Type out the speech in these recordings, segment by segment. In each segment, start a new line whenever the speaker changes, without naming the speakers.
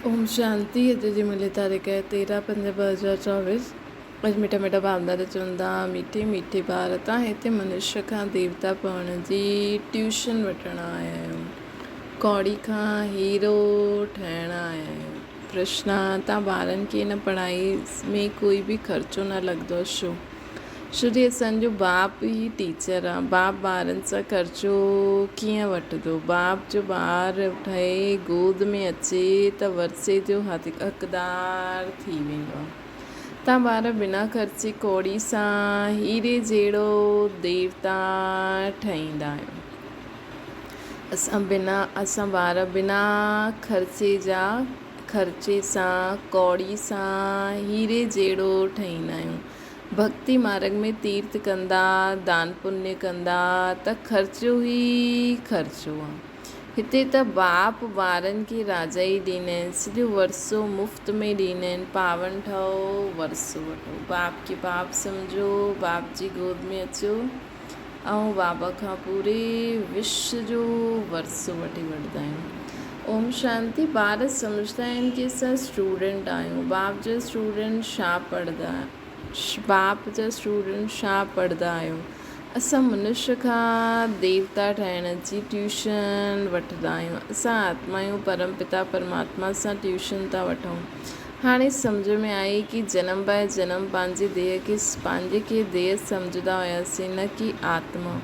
اوم شانتي اڄ جي ملي تاريخ آهي 13 5 2024 اڄ مٺا مٺا ڀاندار چون ٿا مٺي مٺي ٻار تان هتي منشيه کان ديوتا پوڻ جي ٽيوشن وٺڻ آيا آهيو ڪوڙي کان هيرو ٺهڻ آيا آهيو پرشنا تان ٻارن کي هن پڙهائي ۾ ڪوئي به خرچو نه لڳندو ڇو ڇو جي اسان جو باپ ئي ٽيچر آ. باپ ٻارن سان خرچو ڪيئن وٺندو؟ باپ جو ٻار ٺهي گود ۾ اچي ته ورثي جو حقدار ٿي ويندو آ. تان ٻار بنا خرچي ڪوڙي سان هيري جهڙو ديوتا ٺهيندا آهيو. اسان بنا اسان ٻار بنا خرچي جا خرچي سان ڪوڙي سان هيري جهڙو ٺهيندا آهيون. ڀڳتي مارڳ ۾ تيرٿ ڪندا، دان پڃ ڪندا ته خرچو ئي خرچو آ. هتي ته باپ ٻارن کي راجائي ڏيندا آهن، سڄو ورثو مفت ۾ ڏيندا آهن، پاون ٺهو، ورثو وٺو. باپ کي باپ سمجهو، باپ جي گود ۾ اچو ۽ بابا کان پوري وشو جو ورثو وٺي وٺندا آهيون. اوم شانتي ٻار سمجهندا آهن ڪي اسان اسٽوڊنٽ آهيون، باپ جا اسٽوڊنٽ ڇا پڙهندا باپ جا اسٽوڊنٽ ڇا پڙهندا آهيو؟ اسان منشيه کان ديوتا ٺاهڻ جي ٽيوشن وٺندا آهيون. اسان آتمايون پرم پتا پرماتما سان ٽيوشن ٿا وٺون. هاڻي سمجهه ۾ آئي ڪي جنم باء جنم پنهنجي ديهه کي پنهنجي کي ديهه سمجهندا هياسين نه ڪي آتما.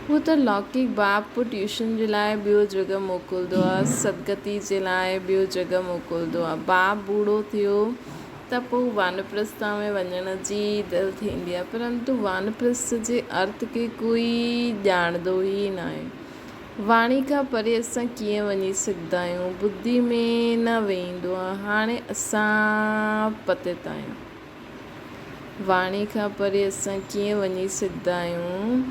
هو ته لوڪڪ باپ پوء ٽيوشن جي لاء ٻيو جڳهه موڪلندو آ، سدگتي جي لاء ٻيو جڳهه موڪلندو آ. باپ ٻوڙو ٿيو ته پوء وانپرسٿا ۾ وڃڻ جي دل ٿيندي آهي، پرنتو وانپرسٿ جي ارٿ کي ڪوئي ڄاڻندو ئي ناهي. واڻي کان پري اسان ڪيئن وڃي سگهندا آهيون؟ ٻڌي ۾ نه ويندو آهي. هاڻي اسان پتت آهيون. واڻي کان پري اسان ڪيئن وڃي سگهندا آهيون؟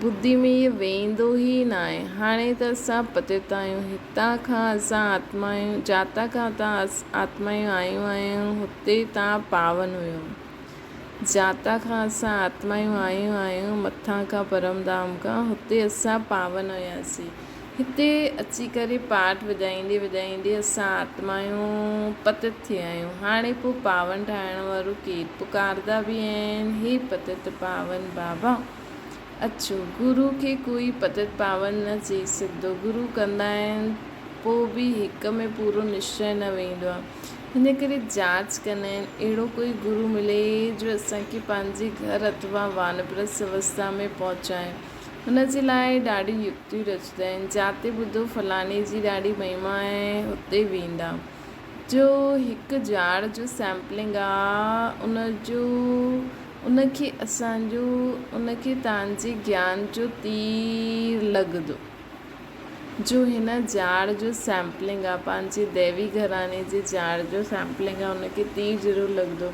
ٻڌي ۾ اهي ويندو ئي ناهي. هاڻي ته اسان پتت آهيون. هتان کان اسان آتمايون، جاتان کان اتان آتمايون آيون آهيون، هتي تان پاون هيو. جاتان کان اسان آتمايون آيون آهيون، مٿان کان پرم ڌام کان، هتي اسان پاون هياسين. هتي اچي ڪري پاٺ وڄائيندي وڄائيندي اسان آتمايون پتت ٿي آهيون. هاڻي پوء پاون ٺاهڻ وارو ڪير؟ پڪاردا به آهن، هي پتت پاون بابا! اچو. گرو کي ڪوئي پتت پاون نه چئي سگهندو. گرو ڪندا آهن پوء به هڪ ۾ پورو نشچي نه ويندو آهي. ان ڪري جاچ ڪندا آهن، اهڙو ڪوئي گرو ملي جو اسان کي پنهنجي گهر اٿوا وانپرسٿ اوسٿا ۾ پهچائي. هن جي لاء ڏاڍيون يڪتيون رچندا آهن. جاتي ٻڌو فلاڻي جي ڏاڍي مهما آهي اتي ويندا. جو هڪ جاڙ جو سيمپلنگ آ ان جو ان کي اسان جو ان کي تان جي گيان جو تير لڳندو. جو هن جاڙ جو سيمپلنگ آ پنهنجي ديوي گهراڻي جي جاڙ جو سيمپلنگ آ ان کي تير ضرور لڳندو.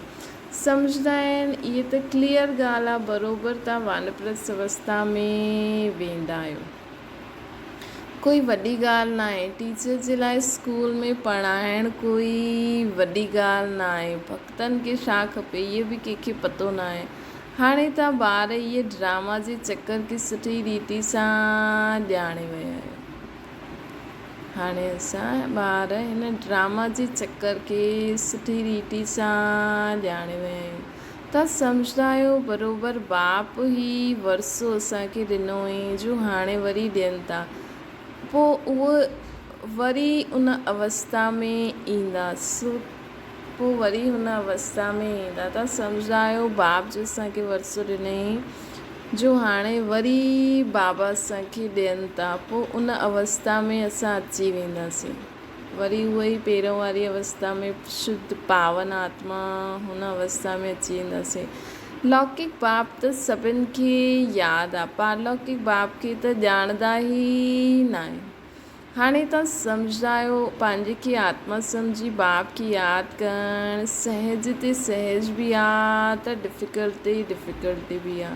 سمجهندا آهن اهي ته ڪليئر ڳالهه آ بروبر تان وانپرسٿ اوستا ۾ ويندا آهيو ڪوئي وڏي ڳالهه ناهي ٽيچر جي لاء اسڪول ۾ پڙهائڻ ڪوئي وڏي ڳالهه ناهي ڀڳتن کي ڇا کپي اهي به ڪنهن کي پتو ناهي هاڻي تان ٻار اهي ڊراما جي چڪر کي سٺي ريتي سان ڄاڻي ويا آهيو. هاڻي اسان ٻار هن ڊراما جي چڪر کي سٺي ريتي سان ڄاڻي ويا آهيون. توهان سمجهندا آهيو بروبر باپ هي ورثو اسان کي ڏنو هئائين جو هاڻي وري ڏين ٿا. پوء اهو وري ان اوستا ۾ ايندا سو پوء وري هن اوستا ۾ ايندا. توهان سمجهندا آهيو باپ جو اسان کي ورثو ڏنائين جو هاڻي وري بابا اسان کي ڏين ٿا پوء ان اوستا ۾ اسان اچي وينداسين. وري اها ئي پهريون واري اوستا ۾ شڌ پاون آتما هن اوستا ۾ اچي وينداسين. لوڪڪ باپ ته سڀن کي ياد آ پارلوڪڪ باپ کي ته ڄاڻندا ئي ناهن. هاڻي توهان سمجهندا آهيو پنهنجي کي آتما سمجهي باپ کي ياد ڪرڻ سهج تي سهج به آ ته ڊفيڪلٽ تي ڊفيڪلٽي به آ.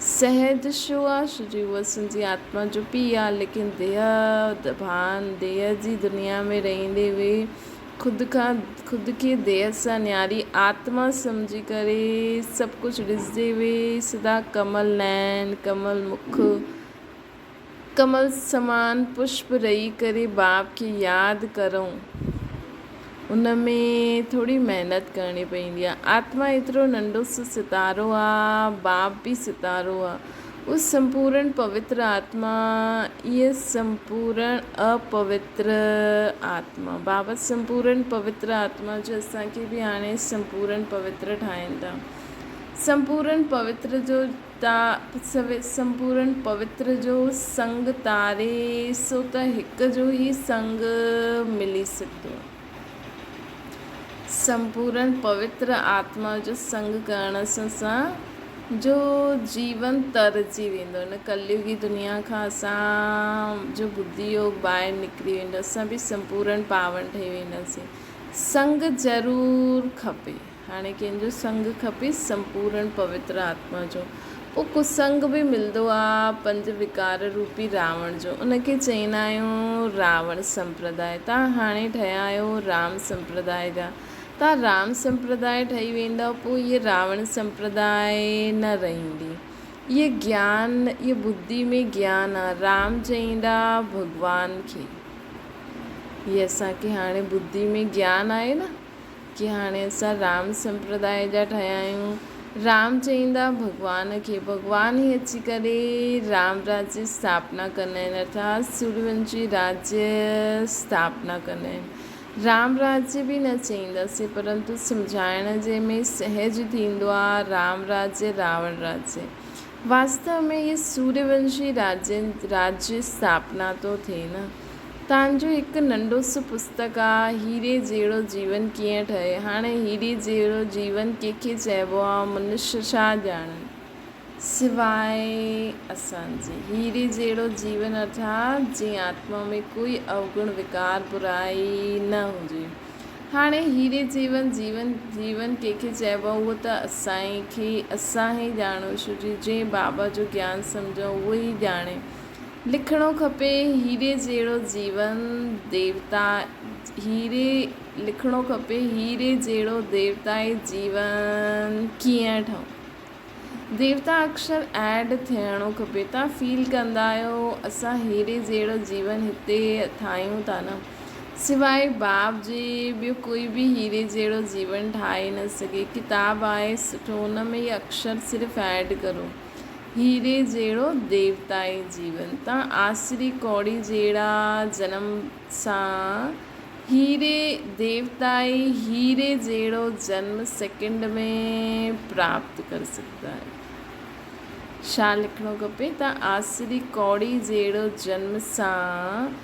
سهج ڇو آ؟ ڇو جو اهو اسان جي آتما جو پيء آ ليڪن ديهه ڀان ديهه جي دنيا ۾ رهندي به خود کان خود کي ديهه سان نياري آتما سمجهي ڪري سڀ ڪجهه ڏسندي به سدا ڪمل نين ڪمل مک ڪمل سمان پشپ رهي ڪري باپ کي ياد ڪرون. ان ۾ ٿوري محنت ڪرڻي پوندي آ. آتما ايترو ننڍو سو ستارو آ، باپ به ستارو آ. اهو سمپورڻ پوتر آتما، اهي سمپورڻ اپوتر آتما. بابا سمپورڻ پوتر آتما جو اسان کي به هاڻي سمپورڻ پوتر ٺاهين ٿا. سمپورڻ پوتر جو تا سمپورڻ پوتر جو سنگ تاري سو ته هڪ جو ئي سنگ ملي سگهندو. سمپورڻ پوتر آتما جو سنگ ڪرڻ سان اسان جو جيون ترجي ويندو. هن ڪليوگي دنيا کان اسان جو ٻڌي يوگ ٻاهر نڪري ويندو. اسان به سمپورڻ پاون ٺهي وينداسين. سنگ ضرور کپي. هاڻي ڪنهن جو سنگ کپي؟ سمپورڻ پوتر آتما جو. پوء ڪسنگ به ملندو آ پنج وڪار روپي راوڻ جو. ان کي چئيندا آهيون راوڻ سمپرداء. تان هاڻي ٺهيا آهيو رام سمپرداء جا. تان رام سمپرداء ٺهي ويندؤ پوء هيء راوڻ سمپرداء نه رهندي. هيء گيان، هيء ٻڌي ۾ گيان آ. رام چئيندا ڀڳوان کي. هيء اسان کي هاڻي ٻڌي ۾ گيان آهي نه. ڪي هاڻي اسان رام سمپرداء جا ٺهيا آهيون. رام چئيندا ڀڳوان کي، ڀڳوان ئي اچي ڪري رام راج جي اسٿاپنا ڪندا آهن ارٿات سوريونشي راجيه اسٿاپنا ڪندا آهن. رام راجيه به نه چئينداسين پرنتو سمجهائڻ جي ۾ سهج ٿيندو آهي رام راجيه راوڻ راجيه. واستو ۾ هي سوريونشي راجيه اسٿاپنا ٿو ٿئي نه. تان جو هڪ ننڍو سو پستڪ آ، هيري جهڙو جيون ڪيئن ٺهي؟ هاڻي هيري جهڙو جيون ڪنهن کي چئبو آ، منش ڇا ڄاڻن؟ سواء اسان جي. هيري جهڙو جيون ارٿات جنهن آتما ۾ ڪوئي اوگڻ، وڪار، برائي نه هجي. هاڻي هيري جيون جيون جيون ڪنهن کي چئبو آ، اهو ته اسان کي اسان ئي ڄاڻون، ڇو جو جنهن بابا جو گيان سمجهيو اهو ئي ڄاڻي. لکڻو کپي هيري جهڙو جيون ديوتا هيري لکڻو کپي هيري جهڙو ديوتائي جيون ڪيئن ٺهون ديوتا اڪشر ايڊ ٿيڻو کپي تان فيل ڪندا آهيو اسان هيري جهڙو جيون هتي ٺاهيون ٿا نه سواء باب جي ٻيو ڪوئي به هيري جهڙو جيون ٺاهي نه سگهي ڪتاب آهي سٺو ان ۾ هي اڪشر صرف ايڊ ڪرو. هيري جهڙو ديوتائي جيون تان آسري ڪوڙي جهڙا جنم سان هيري ديوتائي هيري جهڙو جنم سيڪنڊ ۾ پراپت ڪر سگهندا آهيو. ڇا لکڻو کپي ته آسري ڪوڙي جهڙو جنم سان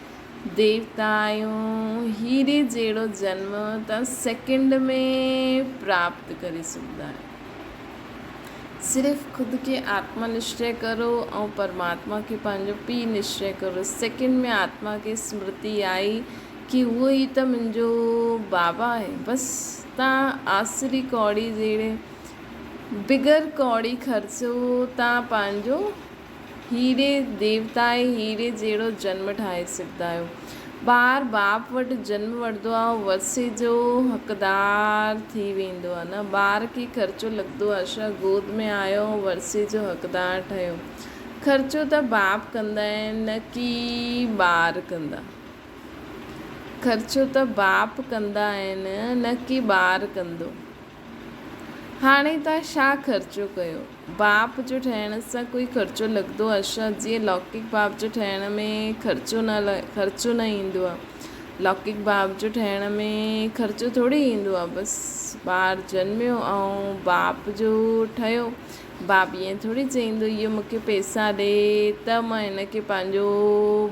ديوتايون هيري جهڙو جنم تان سيڪنڊ ۾ پراپت ڪري سگهندا آهيو. صرف خود کي آتما نشچي ڪرو ۽ پرماتما کي پنهنجو پيء نشچي ڪرو. سيڪنڊ ۾ آتما کي سمرتي آئي ڪي اهو ئي ته منهنجو بابا آهي. بس تان آسري ڪوڙي جهڙي بغير ڪوڙي خرچو تان پنهنجو هيري ديوتائي هيري جهڙو جنم ٺاهي سگهندا آهيو. ٻار باپ وٽ جنم وٺندو آهي اهو ورثي جو حقدار ٿي ويندو آهي نه ٻار کي خرچو لڳندو آهي ڇا گود ۾ آيو ۽ ورثي جو حقدار ٺهيو. خرچو ته باپ ڪندا آهن نه ڪي ٻار ڪندا. خرچو ته باپ ڪندا آهن نه ڪي ٻار ڪندو. هاڻي توهان ڇا خرچو ڪيو؟ باپ جو ٺهڻ سان ڪوئي خرچو لڳندو آ ڇا؟ جيئن لوڪڪ باپ جو ٺهڻ ۾ خرچو نه خرچو نه ايندو آ. لوڪڪ باپ جو ٺهڻ ۾ خرچو ٿوري ايندو آ. بس ٻار جنميو ۽ باپ جو ٺهيو. باپ ائين ٿوري چئيندو اهو مون کي پئسا ڏي ته مان هن کي پنهنجو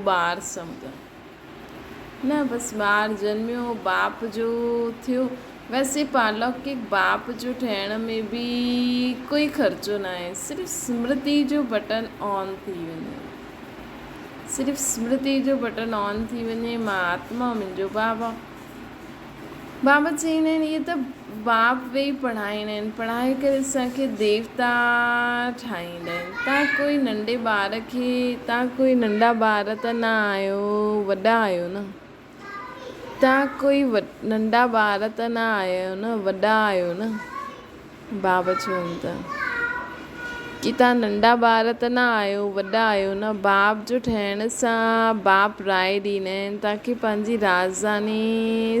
ٻار سمجهان. نه بس ٻار جنميو باپ جو ٿيو. ويسي پارلوڪڪ باپ جو ٺهڻ ۾ به ڪوئي خرچو ناهي صرف سمرتي جو بٽڻ آن ٿي وڃي صرف سمرتي جو بٽڻ آن ٿي وڃي مان آتما منهنجو بابا. بابا چئيندا آهن اهي ته باپ ويهي پڙهائيندا آهن، پڙهائي ڪري اسان کي ديوتا ٺاهيندا آهن. تان ڪوئي ننڍي ٻار کي تان ڪوئي ننڍا ٻار ته نه آهيو وڏا آهيو نه. تان ڪوئي ننڍا ٻار ته نه آهيو نه وڏا آهيو نه. بابا چون ٿا. ڪي توهان ننڍا ٻار ته نه آهيو، وڏا آهيو نه. باپ جو ٺهڻ سان باپ راء ڏيندا آهن، توهان کي پنهنجي راڄڌاني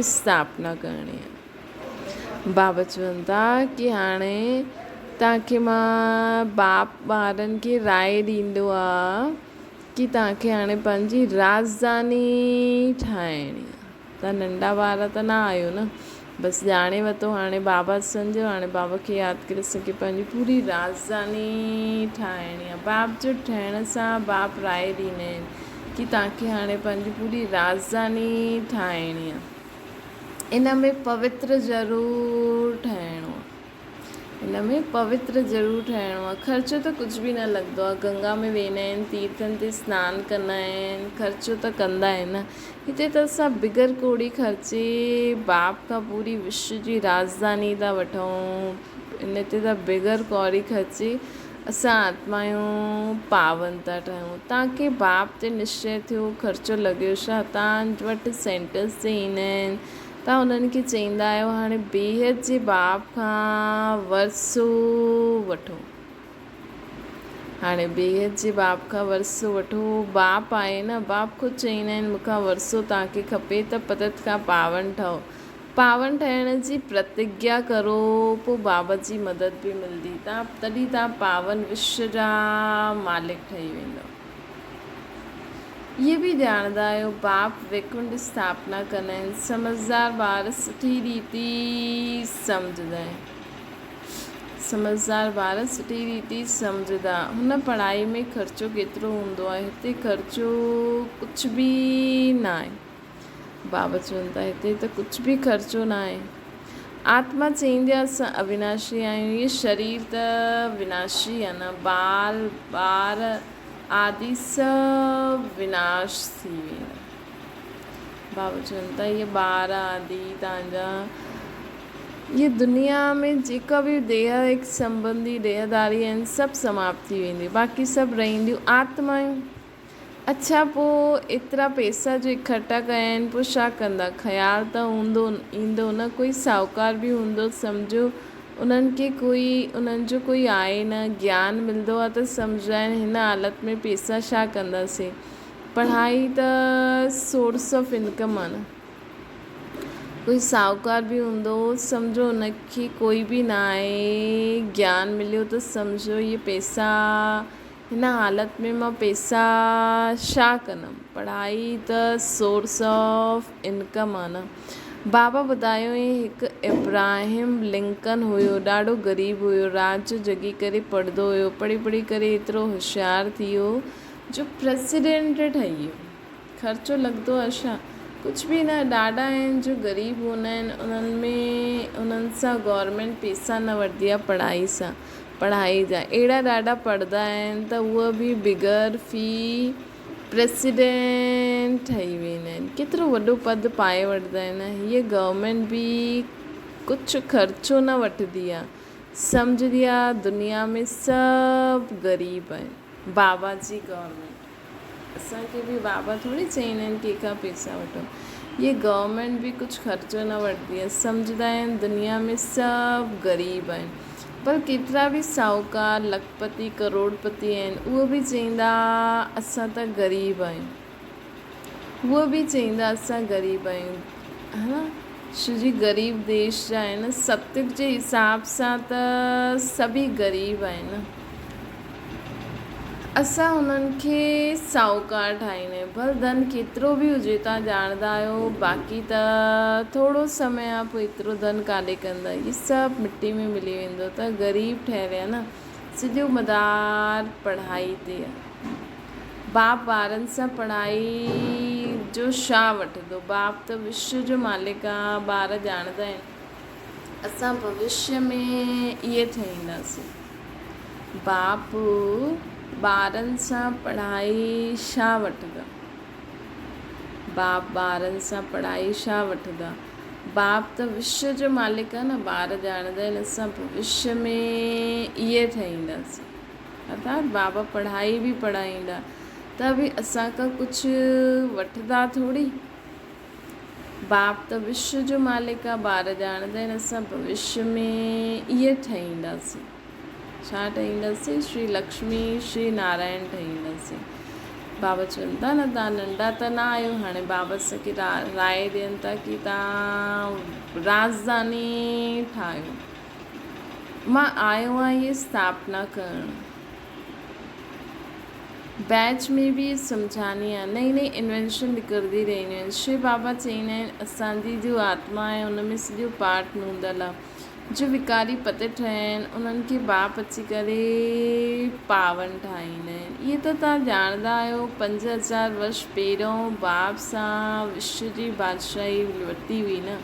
اسٿاپنا ڪرڻي آهي. بابا چون ٿا ڪي هاڻي توهان کي مان باپ ٻارن کي راء ڏيندو آ ڪي توهان کي هاڻي پنهنجي راڄڌاني ٺاهڻي آ. توهان ننڍا ٻار ته نه آهيو نه. بس ڄاڻي ورتو هاڻي بابا سمجهيو هاڻي بابا کي ياد ڪري اسان کي پنهنجي پوري راڄڌاني ٺاهڻي آهي. باپ جو ٺهڻ سان باپ راء ڏيندا آهن ڪي توهان کي هاڻي پنهنجي پوري راڄڌاني ٺاهڻي آهي. ان ۾ پوتر ضرور ٺهڻو آهي. ان ۾ پوتر ضرور ٺهڻو آهي. خرچو ته ڪجهه به نه لڳندو آهي. گنگا ۾ ويندا آهن، تيرٿن تي سنان ڪندا آهن، خرچو ته ڪندا آهن نه. هتي ته اسان بغير ڪوڙي خرچي باپ کان پوري وشو جي راڄڌاني ٿا وٺون. ان تي ته بغير ڪوڙي خرچي اسان آتمايون پاون ٿا ٺهيون. تان کي باپ تي نشچي ٿيو، خرچو لڳيو ڇا؟ تان وٽ سينٽرز تي ايندا آهن. توهان انهن کي چئيندا آهيو، هاڻي بيحد جي باپ کان ورثو وٺو. هاڻي بيحد جي باپ کان ورثو وٺو. باپ آهي نه، باپ خود چئيندا آهن، مون کان ورثو توهان کي کپي ته پتت کان پاون ٺهو. پاون ٺهڻ جي پرتگيا ڪرو، پوء بابا جي مدد به ملندي. تڏهن توهان پاون وشو جا مالڪ ٺهي ويندؤ. اهي به ڄاڻندا آهيو باپ ويڪنٺ اسٿاپنا ڪندا آهن. سمجهدار ٻار سٺي ريتي سمجهندا آهن. سمجهدار ٻار سٺي ريتي سمجهندا. هن پڙهائي ۾ خرچو ڪيترو هوندو آهي؟ هتي خرچو ڪجهه به ناهي. بابا چون ٿا هتي ته ڪجهه به خرچو ناهي. آتما چئيندي آهي اسان اويناشي آهيون، هي شرير ته وناشي آهي نه، بال ٻار آدي سڀ وناش ٿي ويندا. بابا چون ٿا هي ٻار آدي توهان جا هي دنيا ۾ جيڪا به ديهه هڪ سنبنڌي ديهداري آهن سڀ سماپت ٿي وينديون، باقي سڀ رهنديون آتمائون. اڇا پوء ايترا پئسا جو اڪٺا ڪيا آهن پوء ڇا ڪندا؟ خيال ته هوندو ايندو نه ڪوئي ساهوڪار به هوندو سمجهو انهن کي ڪوئي انهن جو ڪوئي آهي نه گيان ملندو آهي ته سمجهندا آهن هن حالت ۾ پئسا ڇا ڪنداسين پڙهائي ته سورس آف انڪم آهي نه. ڪوئي ساهوڪار به هوندو سمجهو ان کي ڪوئي به نه آهي گيان مليو ته سمجهو اهي پئسا هن حالت ۾ مان پئسا ڇا ڪندم؟ پڙهائي ته سورس آف انڪم آ نه. بابا ٻڌايو ائين هڪ ابراهيم لنڪن هيو، ڏاڍو غريب هيو، رات جو جڳي ڪري پڙهندو هيو، پڙهي پڙهي ڪري ايترو هوشيار ٿي ويو جو پريزيڊنٽ ٺهي ويو. خرچو لڳندو آ ڇا؟ ڪجهه به نه، ڏاڍا آهن جو غريب هوندا آهن انهن ۾ انهن سان گورنمينٽ پئسا نه وٺندي آ پڙهائي سان پڙهائي جا اهڙا ڏاڍا پڙهندا آهن ته اهي به بغير في پريسيڊنٽ ٺهي ويندا آهن ڪيترو وڏو پد پائي وٺندا آهن هيء گورنمينٽ به ڪجهه خرچو نه وٺندي آ سمجهندي آ دنيا ۾ سڀ غريب آهن بابا جي گورنمينٽ. اسان کي به بابا ٿوري چئيندا آهن ڪنهن کان پيسا وٺو. هيء گورنمينٽ به ڪجهه خرچو نه وٺندي آهي. سمجهندا آهن دنيا ۾ سڀ غريب آهن. پر ڪيترا به ساهوڪار، لکپتي، ڪروڙپتي آهن اهي به چئيندا اسان ته غريب آهيون. اهي به چئيندا اسان غريب آهيون. ها نه ڇو جي غريب ديش جا آهن. ستيگ جي حساب سان ته سڀئي غريب آهن. اسان انهن کي ساهوڪار ٺاهيندا آهيون. ڀل ڌن ڪيترو به هجي توهان ڄاڻندا آهيو باقي ته ٿورو سمي کان پوء ايترو ڌن ڪاڏي ڪندا. هي سڀ مٽي ۾ ملي ويندو ته غريب ٺهريا نه. سڄو مدار پڙهائي تي آهي. باپ ٻارن سان پڙهائي جو ڇا وٺندو. باپ ته وشو جو مالڪ آهي. ٻار ڄاڻندا آهن اسان ڀوشيه ۾ اهي ٺهينداسين. باپ ٻارن سان پڙهائي ڇا وٺندا؟ باپ ٻارن سان پڙهائي ڇا وٺندا؟ باپ ته وشو جو مالڪ آهي نه، ٻار ڄاڻندا آهن اسان ڀوشيه ۾ اهي ٺهينداسين. ارٿات بابا پڙهائي به پڙهائيندا ته به اسان کان ڪجهه وٺندا ٿوري. باپ ته وشو جو مالڪ آهي، ٻار ڄاڻندا آهن اسان ڀوشيه ۾ اهي ٺهينداسين. ڇا ٺهينداسين؟ شري لڪشمي شري نارائڻ ٺهينداسين. بابا چون ٿا نه توهان ننڍا ته نه آهيو، هاڻي بابا اسان کي راء ڏين ٿا ڪي توهان راڄڌاني ٺاهيو. مان آيو آهيان هيء اسٿاپنا ڪرڻ. بيچ ۾ به سمجهاني آهي. نئين نئين انوينشن نڪرندي رهنديون آهن. شو بابا چئيندا آهن اسان جي جو آتما آهي ان ۾ سڄو پارٽ نوندل آهي. جو وڪاري پتي ٺهيا آهن انهن کي باپ اچي ڪري پاون ٺاهيندا آهن. اهي ته توهان ڄاڻندا آهيو 5000 ورش پهريون باپ سان وشو جي بادشاهي ورتي هئي نه.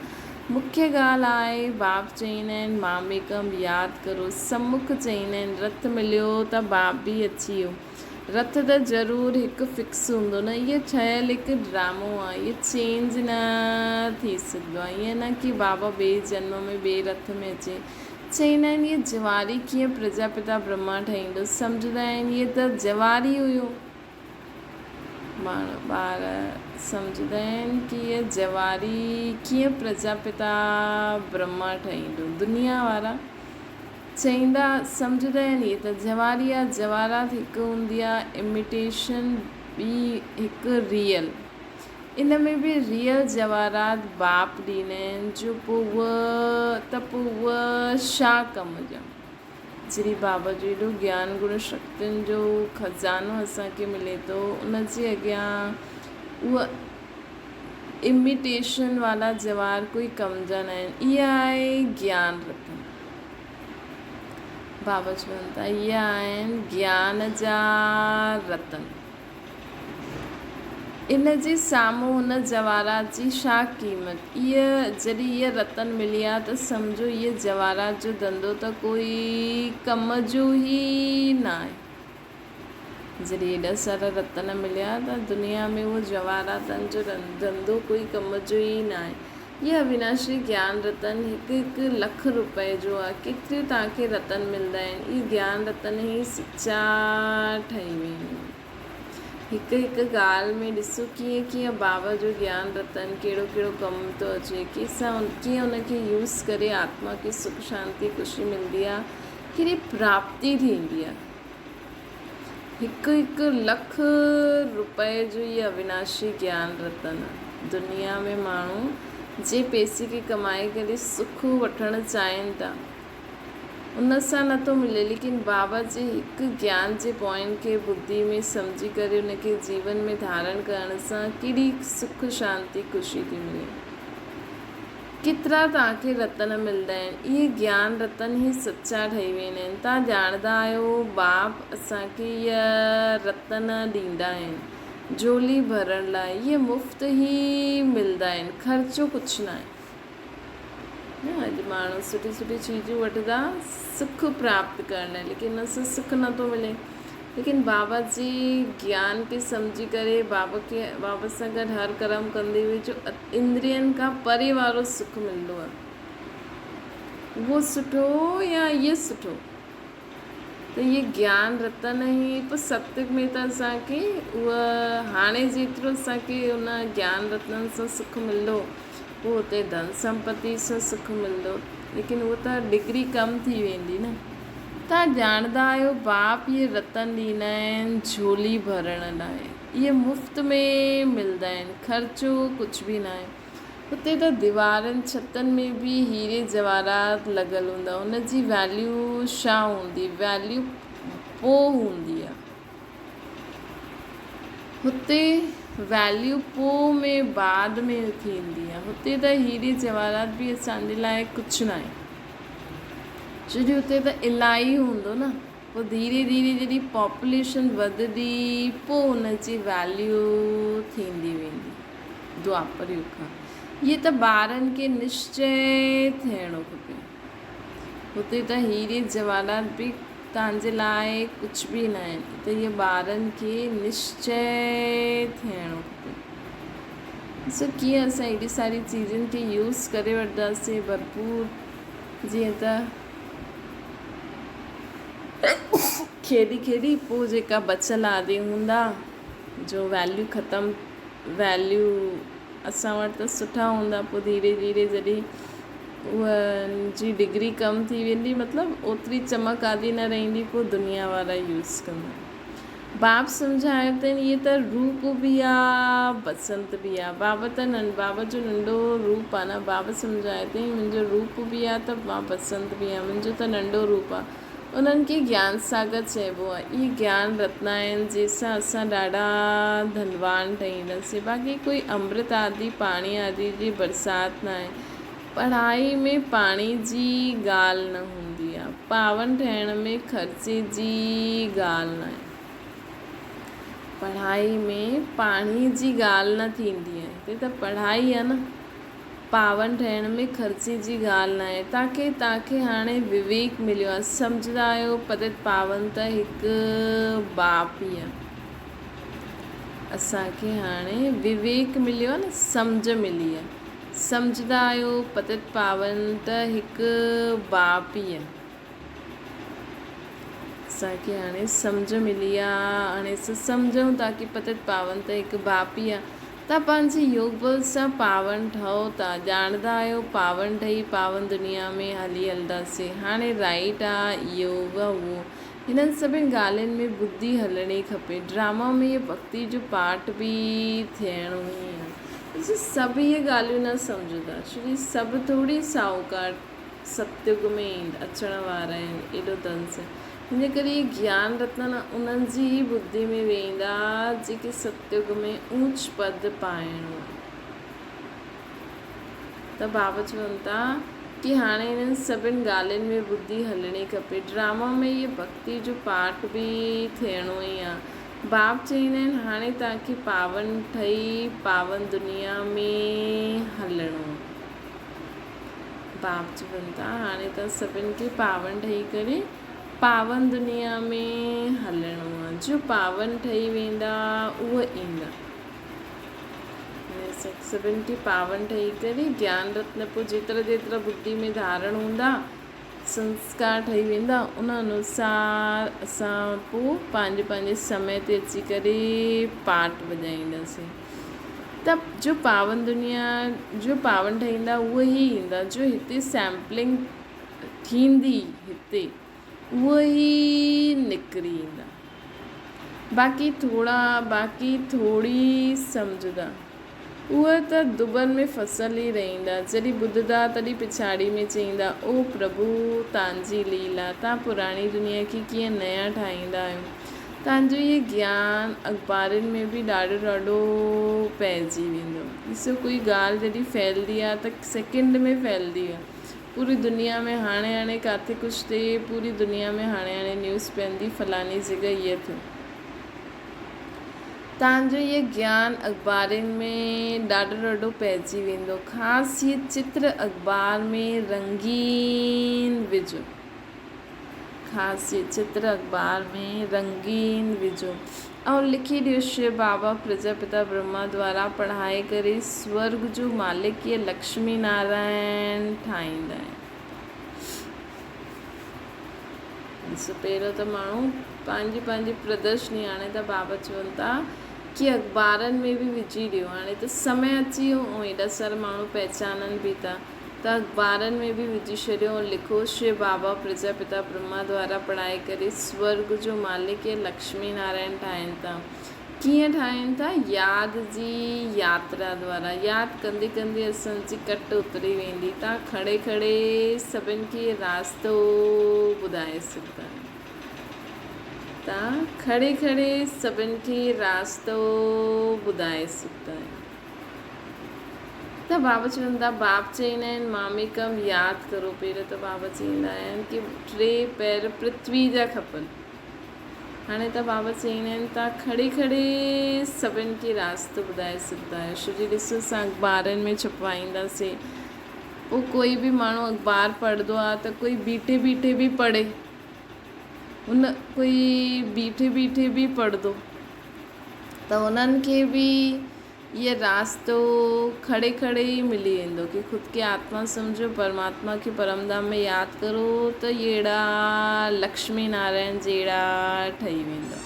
مکيه ڳالهه آهي باپ چئيندا آهن ماميڪم ياد ڪرو سمک چئيندا آهن رٿ مليو ته باپ به اچي ويو. رٿ ته ضرور هڪ فڪس هوندو نه اهو ٺهيل هڪ ڊرامو آهي اهو چينج نه ٿي سگهندو آهي ائين نه ڪي بابا ٻئي جنم ۾ ٻئي رٿ ۾ اچي چئيندا آهن اهي جواري ڪيئن پرجاپتا برهما ٺهيندو سمجهندا آهن اهي ته جواري هيو ماڻهو ٻار سمجهندا آهن ڪي اهي جواري ڪيئن پرجاپتا برهما ٺهيندو دنيا وارا چئيندا سمجهندا آهن اهي ته جواري آ جواهرات هڪ هوندي آ اميٽيشن ٻي هڪ ريئل ان ۾ به ريئل جواهرات باپ ڏيندا آهن جو پو اهو ته پو اهو شا ڪم جا جڏهن بابا جو ايڏو گيان گڻ شڪتين جو خزانو اسان کي ملي ٿو ان جي اڳيان اهو اميٽيشن والا جواهر ڪوئي ڪم جا نه آهن اهي آهي گيان رتن بابا چون ٿا اهي آهن گيان جا رتن ان جي سامهون هن جواهرات جي ڇا قيمت اهي جڏهن اهي رتن ملي آ ته سمجهو اهي جواهرات جو ڌنڌو ته ڪوئي ڪم جو ئي ناهي. جڏهن ايڏا سارا رتن مليا ته دنيا ۾ اهو جواهراتن جو ڌنڌو ڪوئي ڪم جو ئي ناهي. هي اويناشي گيان رتن هڪ هڪ لک روپئي جو آهي. ڪيتريون توهان کي رتن ملندا آهن. اهي گيان رتن ئي سچا ٺهي ويندا آهن. هڪ هڪ ڳالهه ۾ ڏسو ڪيئن ڪيئن بابا جو گيان رتن ڪهڙو ڪهڙو ڪم ٿو اچي. ڪيئن ان کي يوز ڪري آتما کي سک شانتي خوشي ملندي آهي. ڪهڙي پراپتي ٿيندي آهي. هڪ هڪ لک روپئي جو هي اويناشي گيان رتن آ. دنيا ۾ ماڻهو جي پئسي کي ڪمائي ڪري سک وٺڻ چاهين ٿا ان سان نه ٿو ملي ليڪن بابا جي هڪ گيان جي پوائنٽ کي ٻڌي ۾ سمجهي ڪري ان کي جيون ۾ ڌارڻ ڪرڻ سان ڪيڏي سک شانتي خوشي ٿي ملي. ڪيترا توهان کي رتن ملندا آهن، اهي گيان رتن ئي سچا ٺهي ويندا آهن. توهان ڄاڻندا آهيو باپ اسان کي اهي رتن ڏيندا آهن جهولي ڀرڻ لاء، اهي مفت ئي ملندا آهن، خرچو ڪجهه ناهي. نه اڄ ماڻهو سٺي سٺي چيزون وٺندا سک پراپت ڪرڻ لاء ليڪن ان سان سک نٿو ملي. ليڪن بابا جي گيان کي سمجهي ڪري بابا کي بابا سان گڏ هر ڪرم ڪندي هئي جو اندرين کان پري وارو سک ملندو آهي اهو سٺو يا اهي سٺو ته اهي گيان رتن ئي پوء ستيگ ۾ ته اسان کي اهو هاڻي جيترو اسان کي ان گيان رتنن سان سک ملندو پوء اتي ڌن سمپتي سان سک ملندو ليڪن اهو ته ڊگري ڪم ٿي ويندي نه. توهان ڄاڻندا آهيو باپ اهي رتن ڏيندا آهن جهولي ڀرڻ لاء. اهي مفت ۾ ملندا آهن، خرچو ڪجهه به ناهي. هتي ته ديوارن ڇتن ۾ به هيري جواهرات لڳل هوندا، ان جي ويليو ڇا هوندي؟ ويليو پوء هوندي آهي. هتي ويليو پوء ۾ بعد ۾ ٿيندي آهي. هتي ته هيري جواهرات به اسان جي لاء ڪجهه ناهي. ڇو جو اتي ته الاهي هوندو نه پوء ڌيري ڌيري جڏهن پاپوليشن وڌندي پوء ان جي ويليو ٿيندي ويندي دوآپر يگ کان اهي ته ٻارن کي نشچي ٿيڻو کپي هتي ته هيري جواهرات به توهان جي لاء ڪجهه به نه آهن ته اهي ٻارن کي نشچي ٿيڻو کپي ڏسو ڪيئن اسان ايڏي ساري چيزن کي يوز ڪري وٺنداسين ڀرپور جيئن ته کيڏي کيڏي پوء جيڪا بچيل آدي هوندا جو ويليو ختم ويليو اسان وٽ ته سٺا هوندا پوء ڌيري ڌيري جڏهن اهن جي ڊگري ڪم ٿي ويندي مطلب اوتري چمڪ آدي نه رهندي پوء دنيا وارا يوز ڪندا. باب سمجهايو اٿن اهي ته روپ به آ بسنت به آ. باب ته نن باب جو ننڍو روپ آ نه باب سمجهايو اٿئي منهنجو روپ به آ ته مان بسنت به آ منهنجو ته ننڍو روپ آ. انهن کي گيان ساگر چئبو آ. اهي گيان رتنا آهن جنهن سان اسان ڏاڍا ڌنوان ٺهي وينداسين. باقي ڪوئي امرت آدي پاڻي آدي جي برسات ناهي. پڙهائي ۾ پاڻي جي ڳالهه نه هوندي آ. پاون ٺهڻ ۾ خرچي جي ڳالهه ناهي. پڙهائي ۾ پاڻي جي ڳالهه نه ٿيندي آهي. هتي ته پڙهائي آ نه. پاون ٺهڻ ۾ خرچي جي ڳالهه ناهي. تاڪي توهان کي هاڻي وويڪ مليو آ. سمجهندا آهيو پتت پاون ته هڪ باپ ئي آ. اسان کي هاڻي وويڪ مليو آ نه سمجهه ملي آ. سمجهندا آهيو پتت پاون ته هڪ باپ ئي آ. اسان کي هاڻي سمجهه ملي آ. هاڻي اسان سمجهون ٿا ڪي پتت پاون ته هڪ باپ ئي آ. تان پنهنجي يوگ بل سان پاون ٺهو ٿا. ڄاڻندا آهيو پاون ٺهي پاون دنيا ۾ هلي هلنداسين. هاڻي رائيٽ آ اهو اهو. هنن سڀن ڳالهين ۾ ٻڌي هلڻي کپي. ڊراما ۾ اهو ڀڳتي جو پارٽ به ٿيڻو ئي آ. ڏسو سڀ اهي ڳالهيون نه سمجهندا ڇو جي سڀ ٿوري ساهوڪار ستيگ ۾ اچڻ وارا آهن ايڏو ڌن سان ان جي ڪري اهي گيان رتن انهن جي ئي ٻڌي ۾ ويندا جيڪي ستيگ ۾ اونچ پد پائڻو آهي. ته بابا چون ٿا ڪي هاڻي انهن سڀن ڳالهين ۾ ٻڌي هلڻي کپي. ڊراما ۾ اهي ڀڳتي جو پارٽ به ٿيڻو ئي آ. باب چئيندا آهن هاڻي توهان کي پاون ٺهي پاون دنيا ۾ هلڻو آ. باب چون ٿا هاڻي توهان سڀن کي پاون ٺهي ڪري پاون دنيا ۾ هلڻو آ. جو پاون ٺهي ويندا اهي ايندا. سڀن کي پاون ٺهي ڪري گيان رتن پوء جيترا جيترا ٻڌي ۾ ڌارڻ هوندا سنسڪار ٺهي ويندا ان انوسار اسان پوء پنهنجي پنهنجي سمي تي اچي ڪري پاٽ وڄائينداسين ته جو پاون دنيا جو پاون ٺهيندا اهي ئي ايندا جو هتي سيمپلنگ ٿيندي هتي اهي ئي نڪري ايندا. باقي ٿورا باقي ٿوري سمجهندا. اهي ته دٻن ۾ ڦسل ئي رهندا. جڏهن ٻڌندا تڏهن پڇاڙي ۾ چئيندا، او پرڀو! تانجي ليلا، تان پراڻي دنيا کي ڪيئن نيا ٺاهيندا آهيو. تانجو اهي گيان اخبارن ۾ به ڏاڍو ڏاڍو پئجي ويندو. ڏسو ڪوئي ڳالهه جڏهن ڦهلدي آهي ته سيڪنڊ ۾ ڦهلدي آهي. پوري دنيا ۾ هاڻي هاڻي ڪاٿي ڪجهه ٿئي پوري دنيا ۾ هاڻي هاڻي نيوز پوندي فلاني جڳهه هيء ٿيو. تان جو هيء گيان اخبارين ۾ ڏاڍو ڏاڍو پئجي ويندو. خاص هيء چتر اخبار ۾ رنگين وجهو. خاص هيء چتر اخبار ۾ رنگين وجهو ۽ لکي ڏيو شو بابا پرجاپتا برهما دوارا پڙهائي ڪري سورڳ جو مالڪ يا لڪشمي نارائڻ ٺاهيندا آهن. ڏسو پهريون ته ماڻهو پنهنجي پنهنجي پردرشني هاڻي ته بابا چون ٿا ڪي اخبارن ۾ به وجهي ڏيو هاڻي ته سمي اچي ويو ۽ ايڏا سارا ماڻهو پهچانن به ٿا ته اخبارن ۾ به وجهي ڇڏيو ۽ لکو، شو بابا پرجاپتا برهما دوارا پڙهائي ڪري سورڳ جو مالڪ يا لڪشمي نارائڻ ٺاهين ٿا. ڪيئن ٺاهين ٿا؟ ياد جي ياترا دوارا. ياد ڪندي ڪندي اسان جي ڪٽ اتري ويندي. تان کڙي کڙي سڀن کي راستو ٻڌائي سگهندا آهيو. تان کڙي کڙي سڀن کي راستو ٻڌائي سگهندا آهيو. ته بابا چون ٿا باپ چئيندا آهن مامي ڪم ياد ڪرو پهريون ته بابا چئيندا آهن ڪي ٽي پير پرٿوي جا کپن هاڻي ته بابا چئيندا آهن تان کڙي کڙي سڀن کي راستو ٻڌائي سگهندا آهيو ڇو جي ڏسو اسان اخبارن ۾ ڇپوائينداسين پوء ڪوئي به ماڻهو اخبار پڙهندو آهي ته ڪوئي بيٺي بيٺي به پڙهي ان ڪوئي بيٺي بيٺي به پڙهندو ته انهن کي به اهي راستو کڙي کڙي ئي ملي ويندو ڪي خود کي آتما سمجهو پرماتما کي پرم ڌام ۾ ياد ڪرو ته اهڙا لڪشمي نارائڻ جهڙا ٺهي ويندا.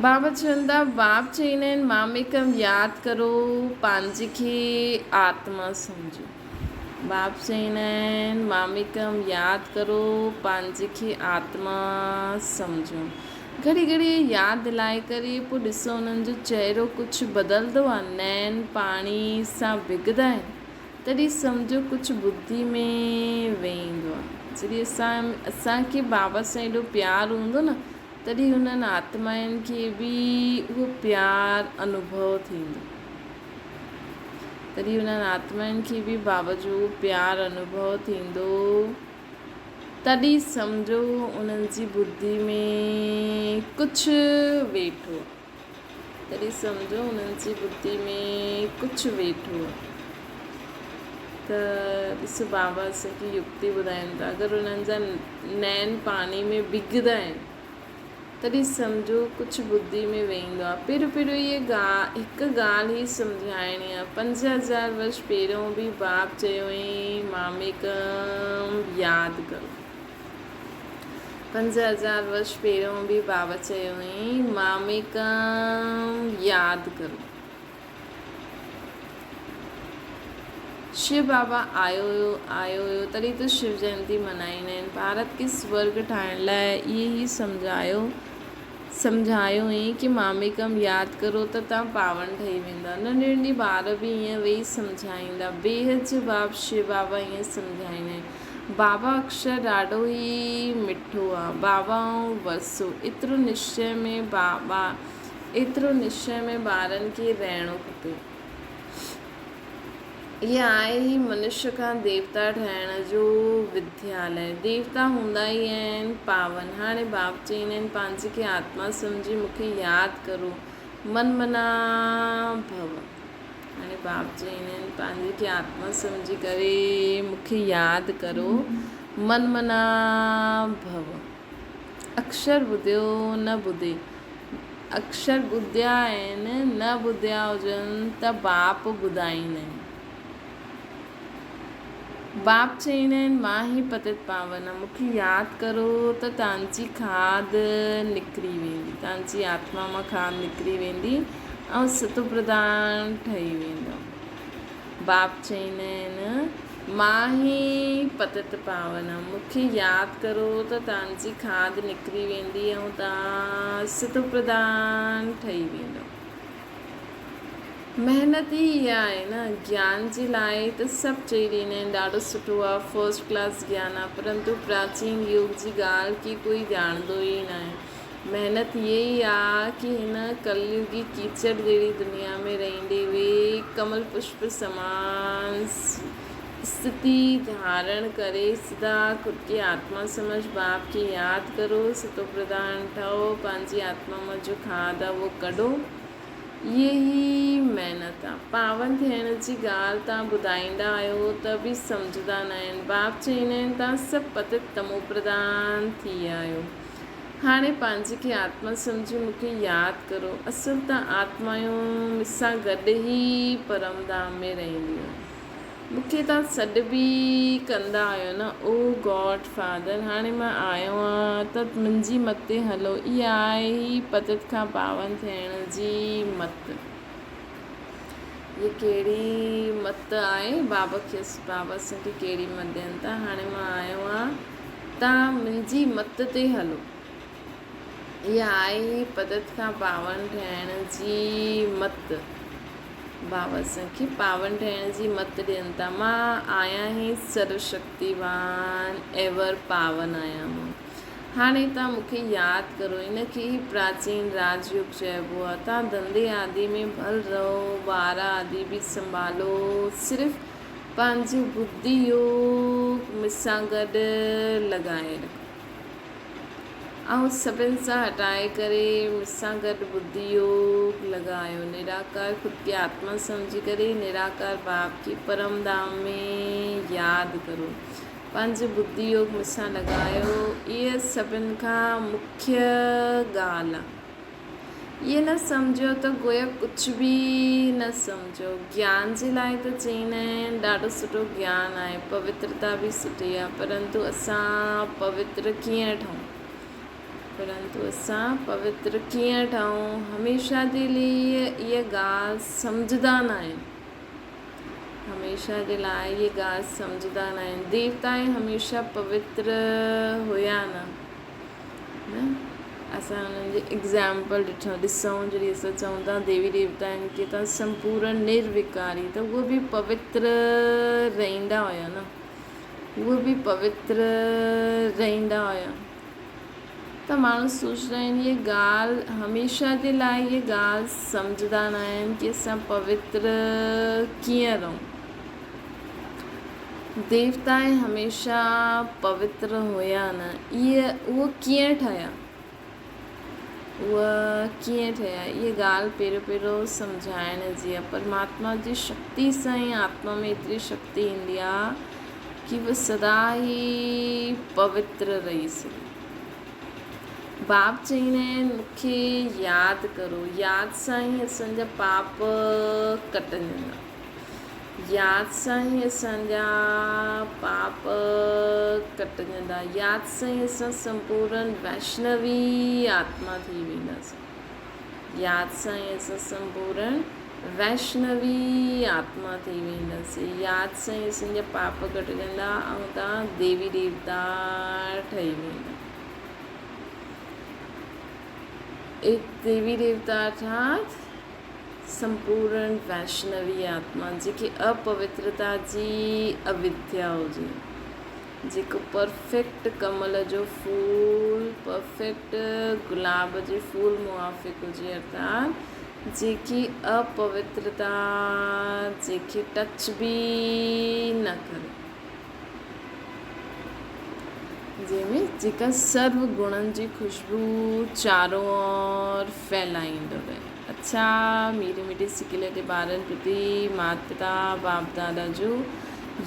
بابا چون ٿا، باب چئيندا آهن، ماميڪم ياد ڪرو، پنهنجي کي آتما سمجهو. باب چئيندا آهن، ماميڪم ياد ڪرو، پنهنجي کي آتما سمجهو. گهڙي گهڙي ياد دلائي ڪري پوء ڏسو انهن جو چهرو ڪجهه بدلندو آهي، نين پاڻي سان بگدا آهن. تڏهن سمجهو ڪجهه ٻڌي ۾ ويندو آهي. جڏهن اسان اسان کي بابا سان ايڏو پيار هوندو نه تڏهن انهن آتمائن کي به اهو پيار انوڀو ٿيندو. تڏهن انهن آتمائن کي به بابا جو اهو پيار انوڀو ٿيندو. تڏهن سمجهو انهن جي ٻڌي ۾ ڪجهه ويٺو آهي. تڏهن سمجهو انهن جي ٻڌي ۾ ڪجهه ويٺو آهي ته ڏس بابا اسان کي يڪتي ٻڌائين ٿا اگر انهن جا نين پاڻي ۾ بگدا آهن تڏهن سمجهو ڪجهه ٻڌي ۾ ويندو آهي پهريون پهريون هيء هڪ ڳالهه ئي سمجهائڻي آهي 5000 ورش پهريون به باب چيو هئائين ماميڪم ياد ڪرو. 5000 ورش پهريون به بابا چيو هئائين، ماميڪم ياد ڪرو. شو بابا آيو هيو، آيو هيو، تڏهن ته شو جينتي منائيندا آهن. ڀارت کي سورڳ ٺاهڻ لاء اهي ئي سمجهايو سمجهايو هئائين ڪي ماميڪم ياد ڪرو ته تان پاون ٺهي ويندا. ننڍي ننڍي ٻار به ائين ويهي سمجهائيندا. بيحد جو باب شو بابا ائين سمجهائيندا آهن. بابا اڪشر ڏاڍو ئي مٺو آ. بابا ۽ ورثو. ايترو نشچي ۾ بابا ايترو نشچي ۾ ٻارن کي رهڻو کپي. اها آهي ئي منش کان ديوتا ٺاهڻ جو ودياليه. ديوتا هوندا ئي آهن پاون. هاڻي باب چئيندا آهن پنهنجي کي آتما سمجهي مون کي ياد ڪرو. من منا ڀو. هاڻي باب چئيندا آهن پنهنجي کي آتما سمجهي ڪري مون کي ياد ڪرو. من منا ڀو. اڪشر ٻڌيو نه ٻڌي. اڪشر ٻڌيا آهن نه ٻڌيا هجن ته باپ ٻڌائيندا آهن. باپ چئيندا آهن مان ئي پتت پاون آهيان مون کي ياد ڪرو ته توهان جي کاڌ نڪري ويندي توهان جي آتما مان کاڌ نڪري ويندي ۽ ستوپرڌان ٺهي ويندو. باپ چئيندا آهن مان ئي پتت پاون آهيان مون کي ياد ڪرو ته توهان جي کاڌ نڪري ويندي ۽ توهان ستوپرڌان ٺهي ويندؤ. محنت ئي اها آهي نه. گيان جي لاء ته سڀ چئي ڏيندا آهن ڏاڍو سٺو آهي، فرسٽ ڪلاس گيان آهي، پرنتو پراچين يوگ جي ڳالهه کي ڪوئي ڄاڻندو ئي ناهي. محنت هيء ئي آهي ڪي هن ڪليوگي ڪيچڙ جهڙي دنيا ۾ رهندي به ڪمل پشپ سمان استٿي ڌارڻ ڪري سدا خود کي آتما سمجھ باپ کي ياد ڪرو، ستوپرڌان ٺهو، پنهنجي آتما مان جو کاڌ آهي اهو ڪڍو. اهي ئي محنت آ. پاون ٿيڻ جي ڳالهه تان ٻڌائيندا آهيو ته به سمجهندا ناهن. باپ چئيندا آهن تان سڀ پتت تموپرڌان ٿي ويا آهيو. هاڻي پنهنجي کي آتما سمجهي مون کي ياد ڪرو. اصل ته آتمائون مون سان گڏ ئي پرم ڌام ۾ رهنديون آهن. مون کي توهان سڏ به ڪندا آهيو نه او گاڊ فادر هاڻي مان آيو آهيان ته منهنجي مت تي هلو. اها آهي ئي پتت کان پاون ٿيڻ جي مت. هيء ڪهڙي مت آهي؟ بابا کيس بابا اسان کي ڪهڙي مت ڏين ٿا؟ هاڻي مان آيو آهيان توهان منهنجي مت تي هلو. اها آهي ئي پتت کان پاون ٺهڻ جي مت. بابا اسان کي پاون ٺهڻ جي مت ڏين ٿا. مان آهيان ئي سرو شڪتيوان، ايور پاون آهيان مان. هاڻي توهان مون کي ياد ڪرو. ان کي ئي پراچين راج يوگ چئبو آهي. توهان ڌنڌي آدي ۾ ڀل رهو، ٻار آدي به سنڀالو، صرف پنهنجو ٻڌي يوگ مون سان گڏ لڳائي رکو. آئون سڀن سان هٽائي ڪري مون سان گڏ ٻڌي يوگ لڳايو. نراڪار خود کي آتما سمجهي ڪري نراڪار باپ کي پرم ڌام ۾ ياد ڪرو. پنهنجو ٻڌي يوگ مون سان لڳايو. اها سڀن کان مکيه ڳالهه آهي. ائين نه سمجهو ته گويا ڪجهه به نه سمجهو. گيان جي لاء ته چئيندا آهن ڏاڍو سٺو گيان آهي، پوترتا به سٺي آهي، پرنتو اسان پوتر ڪيئن ٺهون؟ پرنتو اسان پوتر ڪيئن ٺهون؟ هميشه جي لئي اها ڳالهه سمجهندا ناهن. هميشه جي لاء اها ڳالهه سمجهندا ناهن. ديوتائين هميشه پوتر هيا نه. نه اسان انهن جي ايگزامپل ڏٺو ڏسون جڏهن اسان چئون ٿا ديوي ديوتائن کي ته سمپورن نروڪاري ته اهي به پوتر رهندا هيا نه. اهي به پوتر رهندا هيا. ته ماڻهو سوچندا آهن اها ڳالهه هميشه جي لاء اها ڳالهه سمجهندا نه آهن ڪي اسان پوتر ڪيئن رهون. ديوتائين هميشه پوتر هيا نه اهي اهو ڪيئن ٺهيا اهو ڪيئن ٺهيا اها ڳالهه پهريون پهريون سمجهائڻ جي آهي پرماتما جي شڪتي سان ئي آتما ۾ ايتري شڪتي ايندي آهي ڪي هو سدا ئي پوتر رهي سگهي. باپ چئيندا آهن مون کي ياد ڪرو، ياد سان ئي اسان جا پاپ ڪٽجندا، ياد سان ئي اسان جا پاپ ڪٽجندا، ياد سان ئي اسان سمپورن ويشنوي آتما ٿي وينداسين، ياد سان ئي اسان سمپورن ويشنوي آتما ٿي وينداسين، ياد سان ئي اسان جا پاپ ڪٽجندا ۽ تان ديوي ديوتا ٺهي ويندا. ايڪ ديوي ديوتا ارٿات سمپورن ويشنوي آتما جيڪي اپوترتا جي اويديا هجي، جيڪو پرفيڪٽ ڪمل جو ڦول، پرفيڪٽ گلاب جي ڦول موافق هجي ارٿات جيڪي اپوترتا جيکي ٽچ به نه ڪري. جنهن ۾ جيڪا سرو گڻن جي خوشبو چارو اور ڦهلائيندو رهي. اڇا ميري مٺي سڪيلي تي ٻارن پرتي مات پتا باپ دادا جو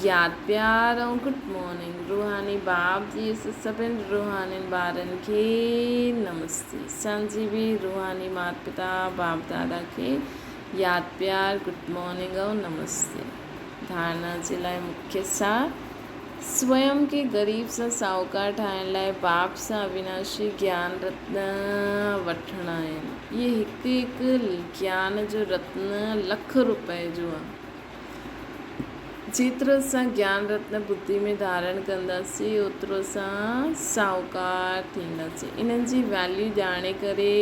ياد پيار ۽ گڊ مارننگ روحاني باپ جي اسان سڀن روحانين ٻارن کي نمستي اسان جي به روحاني مات پتا باپ دادا کي ياد پيار گڊ مارننگ ۽ نمستي ڌارڻا جي لاء مکيه سار سويم کي غريب سان ساهوڪار ٺاهڻ لاء باپ سان اويناشي گيان رتن وٺڻا آهن. اهي هڪ هڪ گيان جو رتن لک روپئي جو آهي. جيترو اسان گيان رتن ٻڌي ۾ ڌارڻ ڪنداسين اوترو اسان ساهوڪار ٿينداسين. انهن جي ويليو ڄاڻي ڪري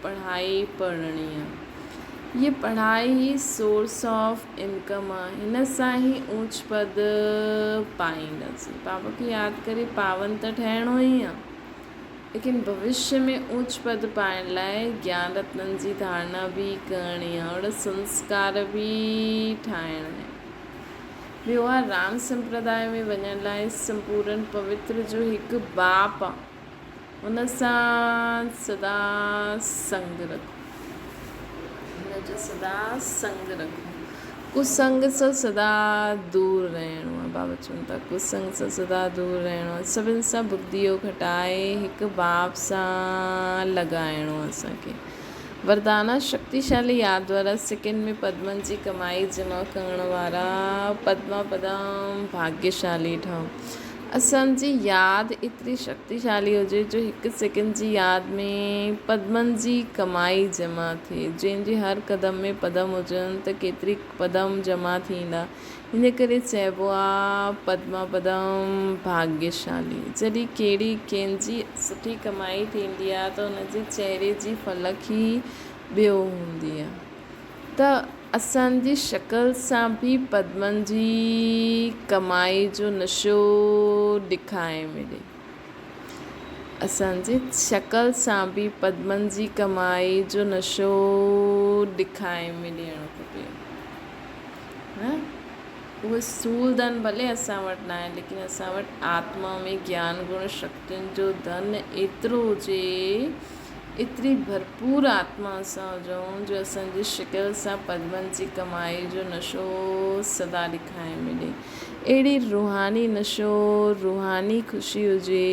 پڙهائي پڙهڻي آهي. هيء پڙهائي ئي سورس آف انڪم آ، هن سان ئي اوچ پد پائينداسين. بابا کي ياد ڪري پاون ته ٺهڻو ئي آ، ليڪن ڀوشيه ۾ اوچ پد پائڻ لاء گيان رتنن جي ڌارڻا به ڪرڻي آ اور سنسڪار به ٺاهڻا آهن. ٻيو آ رام سمپرداء ۾ وڃڻ لاء سمپورن پوتر جو هڪ باپ آ، ان سان سدا سنگ رکو. ان جو سدا سنگ رکو. ڪسنگ سان سدا دور رهڻو آهي. بابا چون ٿا ڪسنگ سان سدا دور رهڻو آهي. سڀن سان ٻڌيو گهٽائي هڪ باپ سان لڳائڻو آهي اسان کي. وردانا شڪتيشالي ياد وارا سڪن ۾ پدمن جي ڪمائي جمع ڪرڻ وارا پدما پدم ڀاڳيشالي ٺهو. اسان جي ياد ايتري شڪتيشالي هجي جو هڪ سيڪنڊ جي ياد ۾ پدمن جي ڪمائي جمع ٿئي. جنهن جي هر قدم ۾ پدم هجن ته ڪيتري پدم جمع ٿيندا. ان ڪري چئبو آ پدما پدم ڀاڳيشالي. جڏهن ڪهڙي ڪنهن جي سٺي ڪمائي ٿيندي آ ته ان جي چهري جي فلڪ ئي ٻيو هوندي آ. ته اسان جي شڪل سان به پدمن جي ڪمائي جو نشو ڏکائي ملي. اسان جي شڪل سان به پدمن جي ڪمائي جو نشو ڏکائي ۾ ڏيڻو کپي. نه اهي سول ڌن ڀلي اسان وٽ ناهي ليڪن اسان وٽ آتما ۾ گيان گڻ شڪتين جو ڌن ايترو هجي ايتري ڀرپور آتما سان هجون جو اسان جي شڪل سان پدمن جي ڪمائي جو نشو سدا ڏکائي ملي. اهڙي روحاني نشو، روحاني خوشي هجي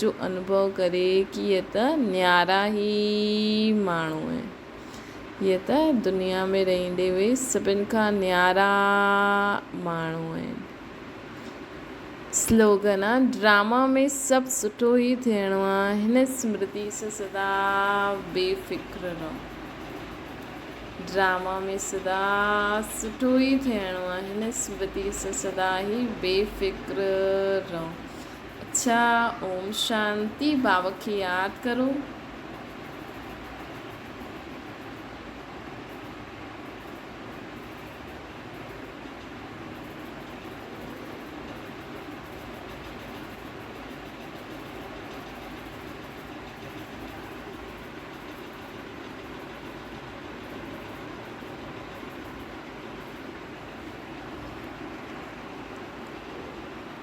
جو انوڀو ڪري ڪي هي ته نيارا ئي ماڻهو آهن. هي ته دنيا ۾ رهندي اهي سڀن کان نيارا ماڻهو آهن. سلوگن آ، ڊراما ۾ سڀ سٺو ئي ٿيڻو آ، هن سمرتي سان سدا بي فڪر رهو. ڊراما ۾ سدا سٺو ئي ٿيڻو آ، هن سمرتي سان سدا ئي بي فڪر رهو. اڇا اوم شانتي بابا کي ياد ڪرو.